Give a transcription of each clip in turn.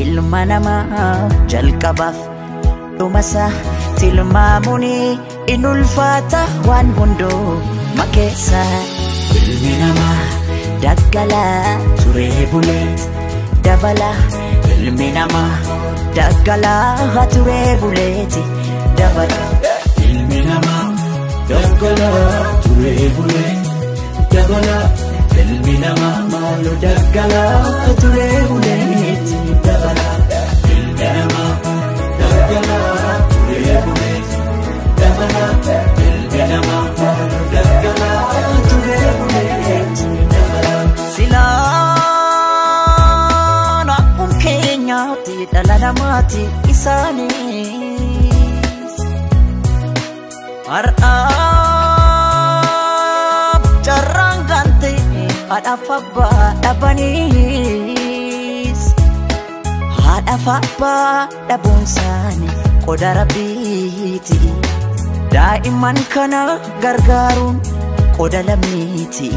Ilma namaa jalqabaaf dhumasa tilmaamuun in ulfaata waan hunduma keessa. Ilmi namaa daggalaa turee bulee dabala. Ilmi namaa daggalaa turee buleeti dabala. Ilmi namaa daggalaa turee bulee dabala. Ilmi namaa maaloo daggalaa turee buleeti dabala. Ilmi namaa daggalaa turee buleeti dabala. Ilmi namaa maaloo daggalaa turee buleeti dabala. Silaan akkuma keenyaatti dhala namaati isaanis. Har'aaf carraan gante haadhaaf abbaa dhabaniis. Haadhaaf abbaa dhabuun isaanii qoda rabbiiti. Daa'imman kana gargaaruun qoda lammiiti.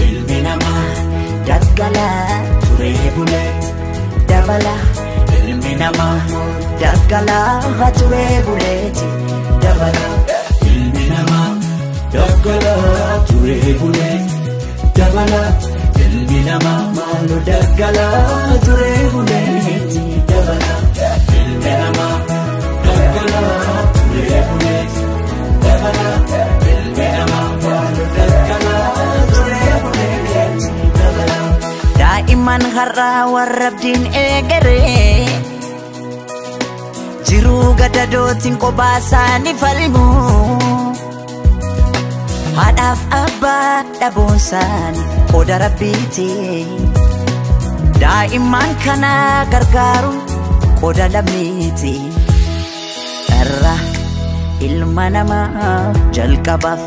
Ilmi namaa daggalaa turee bulee dabala. Ilmi namaa daggalaa turee buleeti dabala. Ilmi namaa daggalaa turee bulee dabala. Ilmi namaa maaloo daggalaa turee buleeti dabala. Ilmi namaa daggalaa turee buleeti dabala. Ilmi namaa maaloo daggalaa turee buleeti dabala. Daa'imman har'aa warra abdiin eegaree jiruu gadadootiin kophaa isaanii falmu. Haadhaaf abbaa dhabuun isaanii qoda rabbiiti. Daa'imman kana gargaaruun qoda lammiiti. Dharra ilma namaa jalqabaaf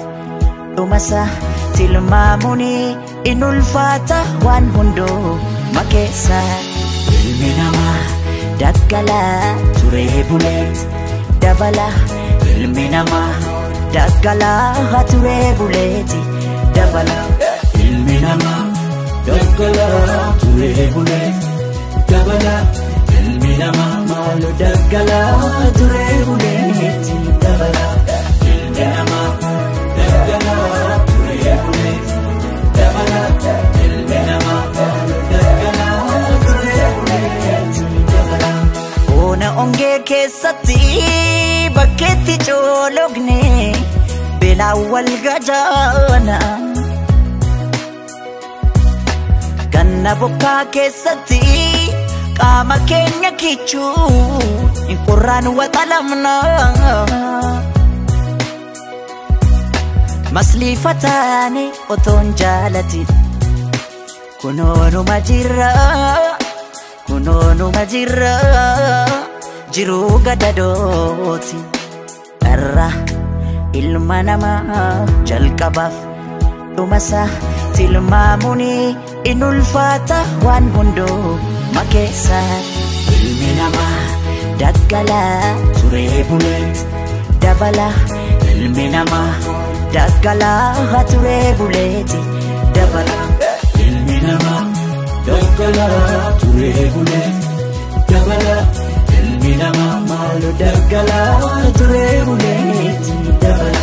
dhumasa tilmaamuun in ulfaata waan hunduma keessa. Ilmi namaa daggalaa turee buleeti dabala. Ilmi namaa daggalaa turee buleeti dabala. Ilmi namaa daggalaa turee bulee dabala. Ilmi namaa maaloo daggalaa turee buleeti dabala. Ilmi namaa daggalaa turee buleeti dabala. Ilmi namaa maaloo daggalaa turee buleeti dabala. Bona ongee keessatti bakkeetti coologne beelaan wal gajaana. Ganna bokkaa keessatti qaama keenya kichuun qorraan waxalamna. Masliifataani otoon jaalatin kunoonuma jirra kunoonuma jirra jiruu gadadooti. Dharra ilma namaa jalqabaaf dhumasa tilmaamuun in ulfaata waan hunduma keessa. Ilmi namaa daggalaa turee buleeti dabala. Ilmi namaa daggalaa turee buleeti dabala. Ilmi namaa daggalaa turee bulee dabala. Ilmi namaa maaloo daggalaa turee buleeti dabala.